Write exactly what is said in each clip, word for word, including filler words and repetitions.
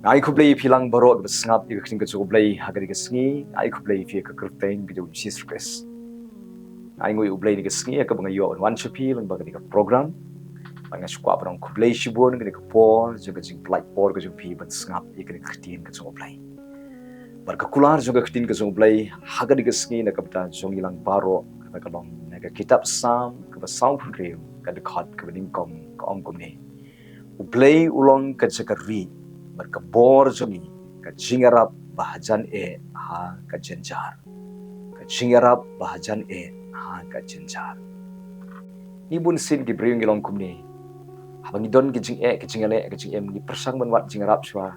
Nga ai khublei ïa phi lang baroh kiba sngap ïa ka ktien ka jong U Blei ha kane ka sngi. Nga ai khublei ïa phi ha ka kyrteng ka jong U Jisu Khrist. Nga ai nguh ïa U Blei ha kane ka sngi ha kaba nga ïoh ban wan sha phi lyngba kane ka program. Bad nga sngewkwah ban ong khublei shibun ha kane ka por jong ka jingpynlait por ka jong phi ban sngap ïa kane ka ktien ka jong U Blei. Bad ka kular jong ka ktien ka jong U Blei ha kane ka sngi na ka bynta jong ngi lang baroh, kata ka long na ka kitab Salm kaba sawphew hynriew, ka dkhot kaba nyngkong, ka ong kumne: U Blei u long ka jaka rieh bad ka bor jong ngi, ka jingïarap ba hajan eh ha ka jynjar. Ka jingïarap ba hajan eh ha ka jynjar. Ngi bunsien ki briew ngi long kumne. Haba ngi don ki jingeh, ki jingïaleh, ki jingim, ngi pyrshang ban wad jingïarap shuwa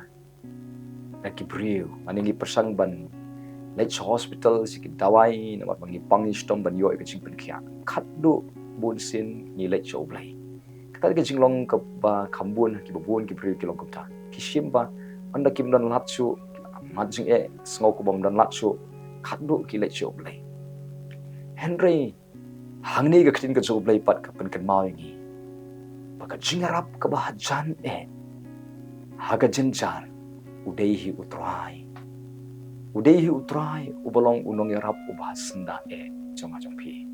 na ki briew. Mane ngi pyrshang ban leit sha hospital sha ki dawai, namar ba ngi pang ngi shitom ban ïoh ïa ka jingpynkhiah. Khatduh bunsien ngi leit sha U Blei. Kata ka jinglong kaba kham bun, kiba bun ki briew ki long kumta. Ki shim ba ynda kim don lad shuh, ki la mad jingeh, sngew kumba ym don lad shuh, khatduh ki leit sha U Blei. Hynrei hangne ka ktien ka jong U Blei pat ka pynkynmaw ïa ngi ba ka jingïarap kaba hajan eh ha ka jynjar, u dei hi U Trai. U dei hi U Trai uba long u nongïarap uba hasyndah eh jong nga jong phi.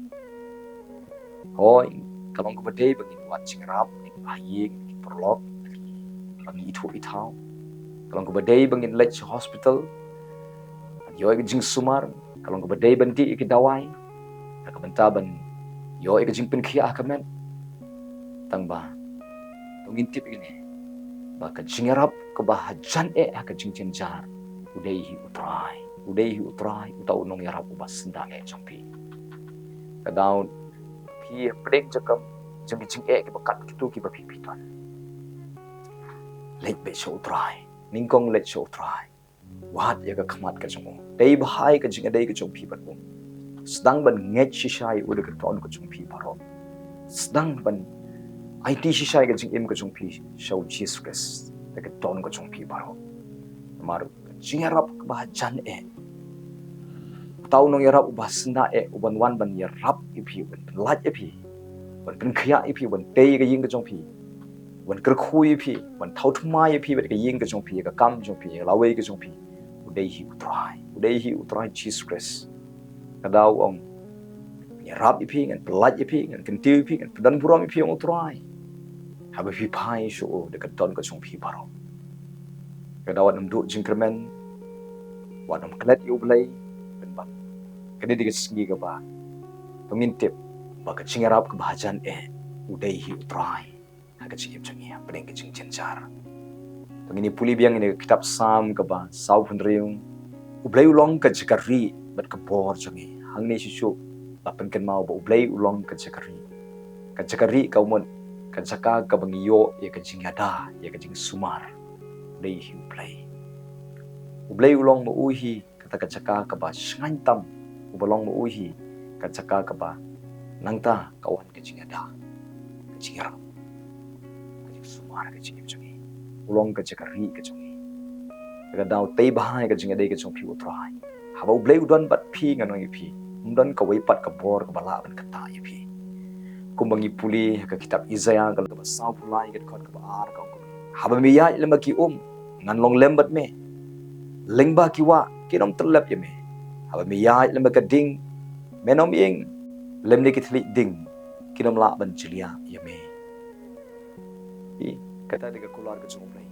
Hooid, ka long kaba dei ba ngin wad jingïarap na ki bahaïing, na ki paralok, na ki ba ngi ithuh ithaw. Ka long kaba dei ba ngin leit sha hospital ban ïoh ïa ka jingsumar. Ka long kaba dei ban dih ïa ki dawai na ka bynta ban ïoh ïa ka jingpynkhiah ha ka met. Tang ba to ngin tip ïa kane, ba ka jingïarap kaba hajan eh ha ka jingjynjar, u dei hi U Trai. U dei hi U Trai, uta u nongïarap uba hasyndah eh jong phi. Ka daw phi hapdeng jong ka, jong ki jingeh kiba kat kito kiba phi phi don, leit beit sha U Trai. Nyngkong leit sha U Trai. Wad ïa ka khmat ka jong u. Tei bha ïa ka jingïadei ka jong phi bad u. Sdang ban ngeit shisha ïa u da ka dohnud ka jong phi baroh. Sdang ban aiti shisha ïa ka jingim ka jong phi sha U Jisu Khrist da ka dohnud ka jong phi baroh. Namar ka jingïarap kaba hajan eh, uta u nongïarap uba hasyndah eh, uban wan ban ïarap ïa phi, uban pynlait ïa phi, uban pynkhiah ïa phi, uban tei ïa ka ïing ka jong phi, uban kyrkhu ïa phi, uban thaw thymmai ïa phi bad ka ïing ka jong phi, ïa ka kam jong phi, ïa ka lawei ka jong phi, u dei hi U Trai. U dei hi U Trai Jisu Khrist. Ka daw u ong, ngan ïarap ïa phi, ngan pynlait ïa phi, ngan kyntiew ïa phi, ngan pyndonkam burom ïa phi, ong U Trai, haba phi phai sha u da ka dohnud ka jong phi baroh. Ka daw wat nym duh jingkyrmen, wat nym klet ïa U Blei, pynban kane dei ka sngi kaba to ngin tip ba ka jingïarap kaba hajan eh, u dei hi U Trai ha ka jingim jong ngi hapdeng ka jingjynjar. To ngin ïa pule biang ïa ka kitab Salm kaba sawphew hynriew. U Blei u long ka jaka rieh bad ka bor jong ngi. Hangne shuh shuh la pynkynmaw ba U Blei u long ka jaka rieh. Ka jaka rieh ka mut ka jaka kaba ngi ïoh ïa ka jingïada, ïa ka jingsumar. U dei hi U Blei. U Blei u long ma u hi kata ka jaka kaba shngaiñ tam, uba long ma u hi ka jaka kaba nangta ka wan ka jingïada, ka jingïarap, ka jingsumar ka jingim jong ngi. U long ka jaka rieh ka jong ngi. Ka daw tei bha ïa ka jingïadei ka jong phi U Trai. Haba U Blei u don bad phi, ngan ong ïa phi, ym don kawei pat ka bor kaba lah ban ktah ïa phi. Kumba ngi pule ha ka kitab Isaïah ka lynnong kaba sawphew lai ka dkhot kaba ar ka ong kumne: Haba me ïaid lem bad ki um, ngan long lem bad me. Lyngba ki wah kin ym tyllep ïa me. Haba me ïaid lem bad ka ding, men ym ïeng, lymne ki thylliej ding kin ym lah ban jylliew ïa me. Ï, kata dei ka kular ka jong U Blei.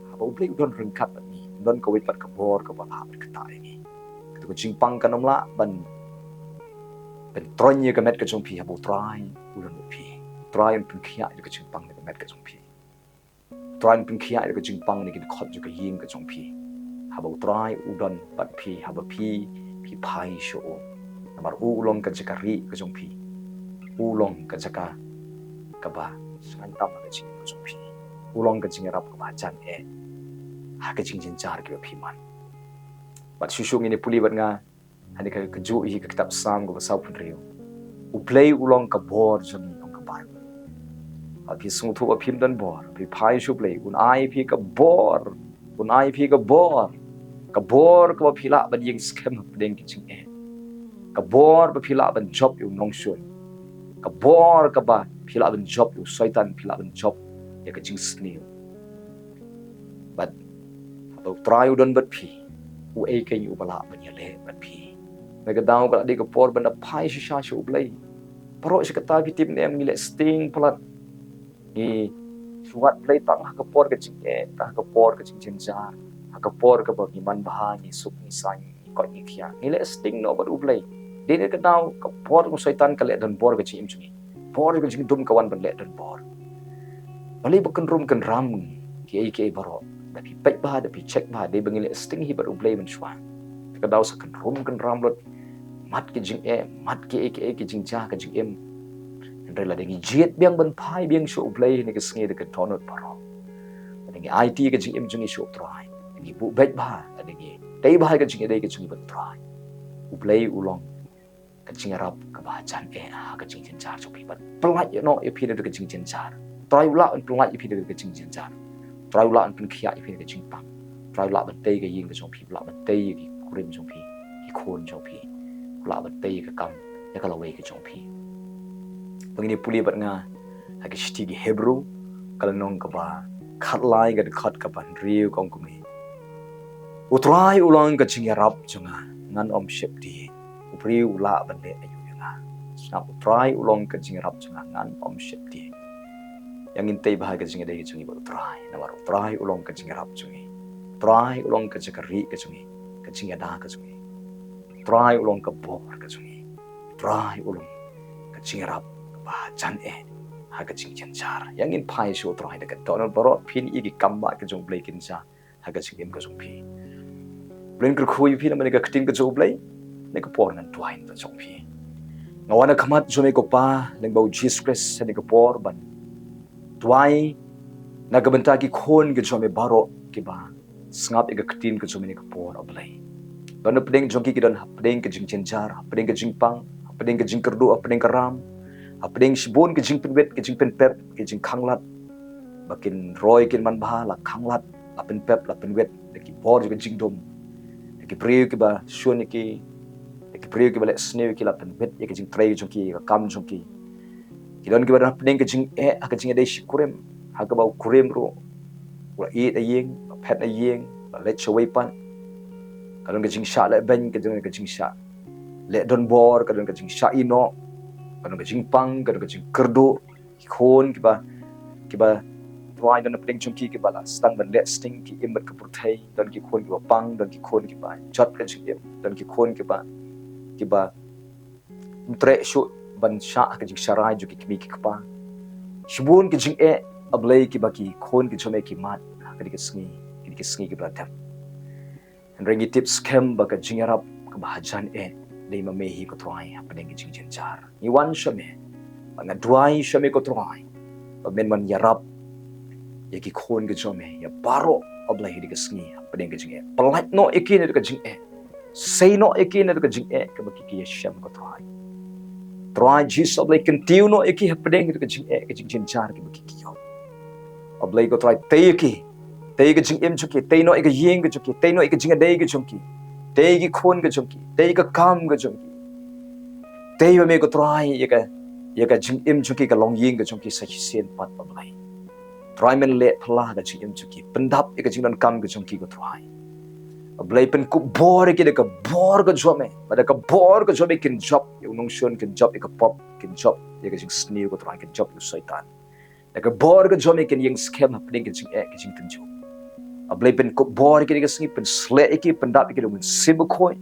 Haba U Blei u don ryngkat bad ngi, ym don kawei pat ka bor kaba lah ban ktah ïa ngi. Kata ka jingpang kan ym lah ban, ban troiñ ïa ka met ka jong phi haba U Trai u don bad phi. U Trai un pynkhiah ïa ka jingpang na ka met ka jong phi. U Trai un pynkhiah ïa ka jingpang na ki dkhot jong ka ïing ka jong phi. Haba U Trai u don bad phi, haba phi, phi phai sha u. Namar u u long ka jaka rieh ka jong phi. U long ka jaka kaba shngaiñ tam ha ka jingim ka jong phi. U long ka jingïarap kaba hajan eh ha ka jingjynjar kiba phi man. Bad shuh shuh ngin ïa pule bad nga ha kane ka, kajuh hi ka kitab Salm kaba sawphew hynriew. U Blei u long ka bor jong ngi, ong ka Baibl. Haba phi sngewthuh ba phim don bor, phi phai sha U Blei, un ai phi ka bor, un ai phi ka bor. Ka bor kaba phi lah ban ïeng skhem hapdeng ki jingeh. Ka bor ba phi lah ban jop ïa u nongshun. Ka bor kaba phi lah ban jop ïa u Soitan, phi lah ban jop ïa ka jingsniew. Bad U Trai u don bad phi. U ei kein uba lah ban ïaleh bad phi. Na ka daw ka la dei ka por ban da phai shisha sha U Blei. Baroh shi katta phi tip ne em, ngi leh sting palat. Ngi shu wad Blei tang ha ka por ka jingeh, tang ha ka por ka jingjynjar, ha ka por kaba ngi manbha, ngi suk, ngi saiñ, ngi koit, ngi khiah. Ngi leh sting noh bad U Blei. Dei na ka daw ka bor u Soitan ka leh donbor ka jingim jong ngi. Bor ka jingdum ka wan ban leh donbor. Balei ba kynrum kynram kiei kiei baroh? Da phi peit bha, da phi check bha, dei ba ngi leh sting hi bad U Blei mynshuwa. Ka daw sa kynrum kynram lut, mad ki jingeh, mad kiei kiei ki jingjia ka jingim. Hynrei lada ngi jied biang ban phai biang sha U Blei ha kane ka sngi da ka dohnud baroh, lada ngi aiti ka jingim jong ngi sha U Trai, lada ngi buh beit bha, lada ngi tei bha ka jingïadei ka jong ngi bad U Trai, U Blei u long ka jingïarap kaba hajan eh ha ka jingjynjar jong phi, bad pyllait noh ïa phi na ka jingjynjar. Trai u lah ban pyllait ïa phi na ka jingjynjar. Trai u lah ban pynkhiah ïa phi na ka jingpang. Trai u lah ban tei ka ïing ka jong phi, u lah ban tei ïa ki kurim jong phi, ki khun jong phi. U lah ban tei ïa ka kam, ïa ka lawei ka jong phi. Ba ngin ïa pule bad nga ha ka shithi ki Hebru, ka lynnong kaba khatlai, ka dkhot kaba hynriew, ka ong kumne: U Trai u long ka jingïarap jong nga, ngan ym sheptieng. U briew u lah ban leh aïu ïa nga? Sngap, U Trai u long ka jingïarap jong nga, ngan ym sheptieng. Ïa ngin tei bha ka jingïadei ka jong ngi bad U Trai, namar U Trai u long ka jingïarap jong ngi. U Trai u long ka jaka rieh ka jong ngi, ka jingïada ka jong ngi. U Trai u long ka bor ka jong ngi. U Trai u long ka jingïarap kaba hajan eh ha ka jingjynjar. Ïa ngin phai sha U Trai da ka dohnud baroh, phin ïa ki kam ba ka jong U Blei kin jia ha ka jingim ka jong phi. Blei un kyrkhu ïa phi namar kane ka ktien ka jong U Blei. Kane ka por ngan duwai na ka bynta jong phi. Nga wan ha khmat jong me ko Pa, lyngba U Jisu Khrist, ha kane ka por ban duwai na ka bynta ki khun ki jong me baroh kiba sngap ïa ka ktien ka jong me ha kane ka por, A Blei. Don hapdeng jong ki ki don hapdeng ka jingjynjar, hapdeng ka jingpang, hapdeng ka jingkyrduh, hapdeng ka ram, hapdeng shibun ka jingpynwit, ka jingpynpep, ka jingkhanglad. Ba kin roi kin manbha la khanglad, la pynpep, la pynwit da ki bor jong ka jingdum, da ki briew kiba shun ïa ki, da ki briew kiba leh sniew ïa ki, la pynwit ïa ka jingtrei jong ki, ïa ka kam jong ki. Ki don kiba don hapdeng ka jingeh ha ka jingïadei shi kurim, ha kaba u kurim ruh u la ïeit na ïing, la phet na ïing, la leit shawei pat. Ka don ka jingshah lehbeiñ, ka don ka jingshah leh donbor, ka don ka jingshah ïehnoh, ka don ka jingpang, ka don ka jingkyrduh. Ki khun kiba, kiba Trai don hapdeng jong ki kiba la sdang ban leh sting, ki im bad ka pyrthei. Don ki khun kiba pang, don ki khun kiba jot ka jingim, don ki khun kiba, kiba ym treh shuh ban shah ha ka jingsharai jong ki kmie ki kpa. Shibun ki jingeh, A Blei, kiba ki khun ki jong me ki mad ha kine ki sngi, kine ki sngi kiba la dep. Hynrei ngi tip skhem ba ka jingïarap kaba hajan eh dei ma me hi ko Trai hapdeng ki jingjynjar. Ngi wan sha me, ba nga duwai sha me ko Trai, ba men wan ïarap ïa ki khun ki jong me, ïa baroh, A Blei, ha kine ki sngi hapdeng ki jingeh. Pyllait noh ïa ki na ka jingeh. Sei noh ïa ki na ka jingeh kaba ki, ki ïashem ko Trai. Trai Jisu, A Blei, kyntiew noh ïa ki hapdeng ka jingeh, ka jingjynjar kaba ki, ki ïoh. A Blei ko Trai, tei ïa ki, tei ïa ka jingim jong ki, tei noh ïa ka ïing ka jong ki, tei noh ïa ka jingïadei ka jong ki, tei ïa ki khun ka jong ki, tei ïa ka kam ka jong ki. Tei ba me ko Trai ïa ka, ïa ka jingim jong ki, ka longïing ka jong ki sa shisien pat, A Blei. Trai, men leh phylla ka jingim jong ki, pyndap ïa ka jingdonkam ka jong ki ko Trai. A Blei, pynkup bor ïa ki da ka bor ka jong me, ba da ka bor ka jong me kin jop ïa u nongshun, kin jop ïa ka pop, kin jop ïa ka jingsniew ko Trai, kin jop ïa u Soitan. Da ka bor ka jong me kin ïeng skhem hapdeng ka jingeh, ka jingtynjuh. A Blei, pynkup bor ïa ki ha kane ka sngi, pynsleh ïa ki, pyndap ïa ki da u Mynsiem Bakhuid.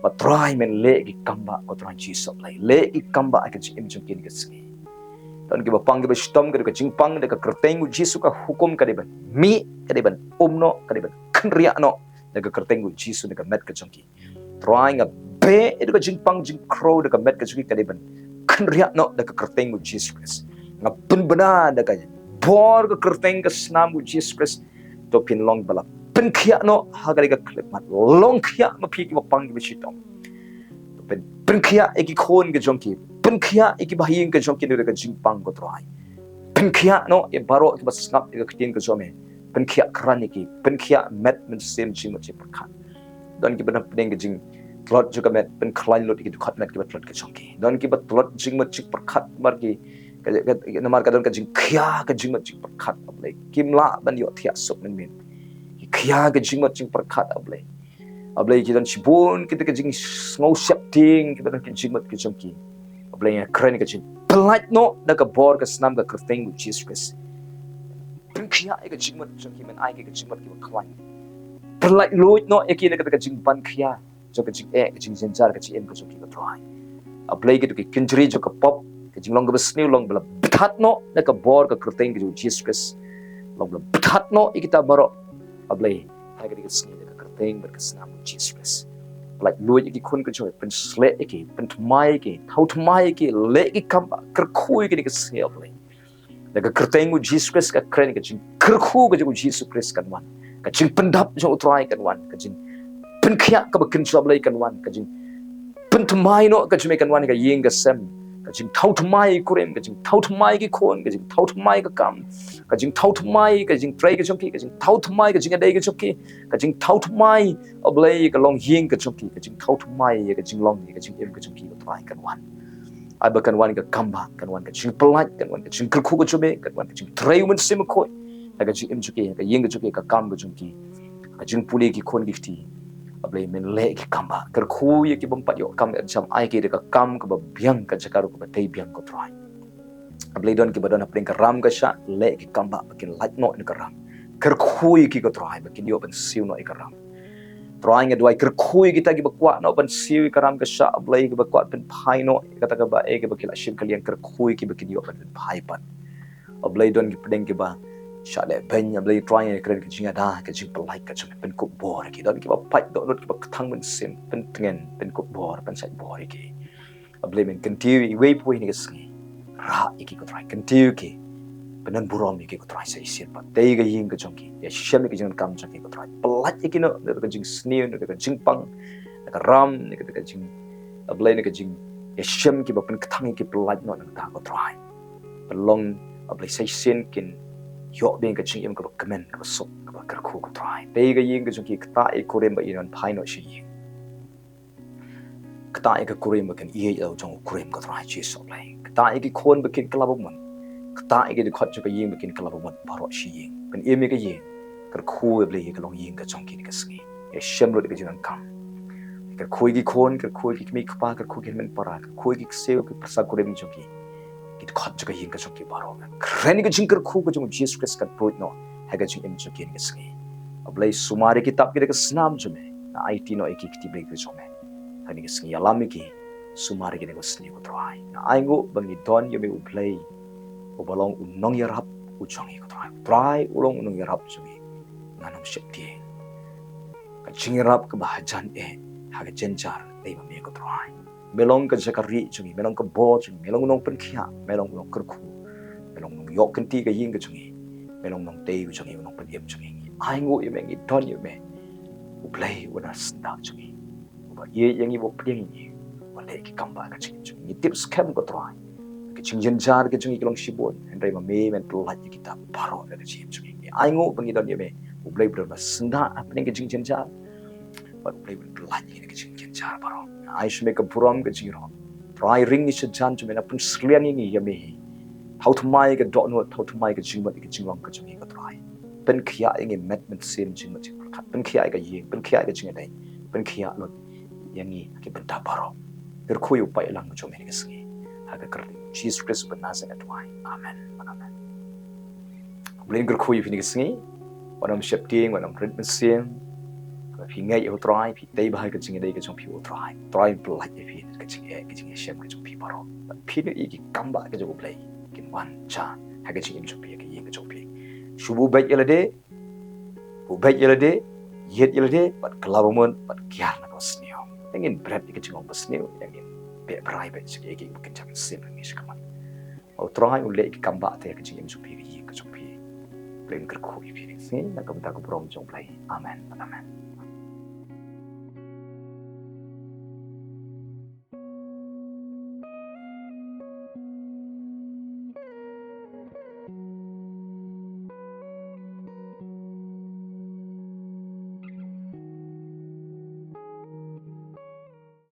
Ba Trai, men leh ïa ki kam ba ko Trai Jisu, A Blei, leh ïa ki kam ba ha ka jingim jong ki ha kane ka sngi. Don kiba pang kiba shitom, ka dei ka jingpang, da ka kyrteng u Jisu ka hukum ka dei ban mih, ka dei ban um noh, ka dei ban kynriah noh da ka kyrteng u Jisu na ka met ka jong ki. Trai, nga beh ïa ka jingpang jingkhrew da ka met ka jong ki, ka dei ban kynriah noh da ka kyrteng u Jisu Khrist. Nga pynbna da ka bor ka kyrteng ka snam u Jisu Khrist. To phin long ba la pynkhiah noh ha kane ka khyllipmat. Long khiah ma phi kiba pang kiba shitom. To phin pynkhiah ïa ki khun ka jong ki. Pynkhiah ïa kiba ha ïing ka jong ki da ka jingpang ko Trai. Pynkhiah noh ïa baroh kiba sngap ïa ka ktien ka jong me. Pynkhiah kyrhai ïa ki. Pynkhiah met mynsiem jingmut jingpyrkhat. Don kiba don hapdeng ka jingtlot jong ka met, pynkhlaiñ lut ïa ki dkhot met kiba tlot ka jong ki. Don kiba tlot jingmut jingpyrkhat namar ki, ka, ka, namar ka don ka jingkhia ka jingmut jingpyrkhat, A Blei. Kim lah ban ïohthiah suk mynmiet. Ki khia ka jingmut jingpyrkhat, A Blei. A Blei, ki don shibun kita ka jingsngew sheptieng, kita don ki jingmut ki jong ki. A Blei, nga kren ka jingpyllait noh na ka bor ka snam ka kyrteng U Jisu Khrist. Pynkhiah ïa ka jingmut jong ki, men ai ki ka jingmut kiba khlaiñ. Pyllait luid noh ïa ki na kata ka jingban khia jong ka jingeh, ka jingjynjar, ka jingim ka jong ki, ko Trai. A Blei, kito ki kynjri jong ka pop, ka jinglong kaba sniew long ba la bthat noh na ka bor ka kyrteng ka jong U Jisu Khrist. Long ba la bthat noh ïa kita baroh, A Blei, ha kane ka sngi da ka kyrteng bad ka snam U Jisu Khrist. Pyllait luid ïa ki khun ka jong me, pynshlei ïa ki, pynthymmai ïa ki, thaw thymmai ïa ki, leh ïa ki kam ba kyrkhu ïa kane ka sngi, A Blei. Da ka kyrteng U Jisu Khrist nga kren, ka jingkyrkhu ka jong U Jisu Khrist kan wan. Ka jingpyndap jong U Trai kan wan. Ka jingpynkhiah kaba kynja, A Blei, kan wan. Ka jingpynthymmai noh ka jong me kan wan ha ka ïing ka sem. Ka jingthaw thymmai kurim, ka jingthaw thymmai ki khun, ka jingthaw thymmai ka kam, ka jingthaw thymmai ka jingtrei ka jong ki, ka jingthaw thymmai ka jingïadei ka jong ki, ka jingthaw thymmai, A Blei, ka longïing ka jong ki, ka jingthaw thymmai ïa ka jinglong, ïa ka jingim ka jong ki, ko Trai, kan wan. Ai ba kan wan ka kam ba, kan wan ka jingpyllait, kan wan ka jingkyrkhu ka jong me, kan wan ka jingtrei U Mynsiem Bakhuid ha ka jingim jong ki, ha ka ïing ka jong ki, ha ka kam ka jong ki, ha ka jingpule ki khun ki kti. A Blei, men leh ki kam ba kyrkhu ïa ki bym pat ïoh kam ïoh jam, ai ki da ka kam kaba biang, ka jaka ruh kaba dei biang, ko Trai. A Blei, don kiba don hapdeng ka ram ka shah, leh ki kam ba ba kin lait noh na ka ram. Kyrkhu ïa ki, ko Trai, ba kin ïoh ban siew noh ïa ka ram. Trai, nga duwai, kyrkhu ïa kita kiba kwah noh ban siew ïa ka ram ka shah, A Blei, kiba kwah pynphai noh ïa kata kaba eh, kiba ki la shim ka liang, kyrkhu ïa ki ba kin ïoh ban pynphai pat. A Blei, don ki pdeng kiba shah leh beiñ, A Blei, Trai, nga kren ka jingada, ka jingpyllait ka jong me, pynkup bor ïa ki. Don kiba pait dohnud, kiba kthang mynsiem, pyntngen, pynkup bor, pynshait bor ïa ki. A Blei, men kyntiew iwei pa iwei ha kane ka sngi. Rah ïa ki, ko Trai, kyntiew ïa ki. Pyndon burom ïa ki, ko Trai, sa shisien pat. Tei ka ïing ka jong ki. Ïashem ïa ka jingdonkam jong ki, ko Trai. Pyllait ïa ki noh na ka jingsniew, na ka jingpang, na ka ram, na ka, na ka jing, A Blei, na ka jing, ïashem kiba pynkthang ïa ki, pyllait noh na ka, ko Trai. Pynlong, A Blei, sa shisien kin ïoh biang ka jingim kaba kmen, kaba suk, kaba kyrkhu, ko Trai. Tei ka ïing ka jong ki, ktah ïa ki kurim ba kin wan phai noh sha ïing. Ktah ïa ka kurim ba kin ïeit ïa la u jong u kurim, ko Trai Jisu, A Blei. Ktah ïa ki khun ba kin kylla bamut. Ktah ïa ki dkhot jong ka ïing ba kin kylla bamut baroh sha ïing. Pynim ïa ka ïing. Kyrkhu, A Blei, ïa ka longïing ka jong ki ha kane ka sngi. Ïashem lut ïa ka jingdonkam. Kyrkhu ïa ki khun, kyrkhu ïa ki kmie kpa, kyrkhu ïa ki hynmen para, kyrkhu ïa ki ksiew, ki pyrsa kurim jong ki. Ki dkhot jong ka ïing ka jong ki baroh. Kren ïa ka jingkyrkhu ka jong U Jisu Khrist kan pynruh noh ha ka jingim jong ki ha kane ka sngi. A Blei, sumar ïa ki, tap ïa ki da ka snam jong me. Nga aiti noh ïa ki, ki kti beiñ ka jong me ha kane ka sngi. Ïalam ïa ki, sumar ïa ki ha kane ka sngi, ko Trai. Nga ainguh ba ngi don ïa me, U Blei, uba long u nongïarap u jong ngi, ko Trai. U Trai u long u nongïarap jong ngi. Ngan ym sheptieng. Ka jingïarap kaba hajan eh ha ka jynjar dei ma me, ko Trai. Me long ka jaka rieh jong ngi, me long ka bor jong ngi, me long u nongpynkhiah, me long u nongkyrkhu, me long u nongïoh kynti ka ïing ka jong ngi, me long u nongtei ka jong ngi, u nongpynim jong ngi. Ngi ainguh ïa me, ngi don ïa me, U Blei uba na syndah jong ngi, uba ïeit ïa ngi, uba pdiang ïa ngi, uba leh ki kam ba ha ka jingim jong ngi. Ngi tip skhem, ko Trai, ka jingjynjar ka jong ngi ka long shibun, hynrei ma me men pyllait ïa kita baroh ha ka jingim jong ngi. Ngi ainguh ba ngi don ïa me, U Blei uba na syndah hapdeng ka jingjynjar. Bad U Blei un pyllait ïa ngi na ka jingjynjar baroh. Ai sha me ka burom, ka jingïarap. Trai, ring ngi sha jan jong me, na pynskhem ïa ngi ïa me. Thaw thymmai ka dohnud, thaw thymmai ka jingmut, ka jinglong ka jong ngi, ko Trai. Pynkhiah ïa ngi met mynsiem, jingmut jingpyrkhat. Pynkhiah ïa ka ïing, pynkhiah ïa ka jingïadei. Pynkhiah lut ïa ngi ha ki bynta baroh. Kyrkhu ïa u paidlang ka jong me ha kane ka sngi. Ha ka kyrteng Jisu Khrist uba Nasaret nga duwai. Amen. Amen. Blei un kyrkhu ïa phi ha kane ka sngi. Wat nym sheptieng, wat nym rit mynsiem. Haba phi ngeit ïa u Trai, phi tei bha ïa ka jingïadei ka jong phi u Trai, u Trai un pyllait ïa phi na ka jingeh, ka jingïashem ka jong phi baroh. Bad phin ïohi ïa ki kam ba ka jong u Blei kin wan sha ha ka jingim jong phi, ha ka ïing ka jong phi. Shu buh beit ïa lade, buh beit ïa lade, ïeit ïa lade, bad kylla bamut, bad kiar na kaba sniew. Te ngin bret ïa ka jinglong basniew, te ngin beh brai beit sha kiei kiei kiba kynja mynsiem ngi shakhmat. U Trai un leh ïa ki kam ba te ha ka jingim jong phi, ka ïing ka jong phi. Blei un kyrkhu ïa phi ha kane ka sngi, na ka bynta ka burom jong u Blei. Amen. Amen.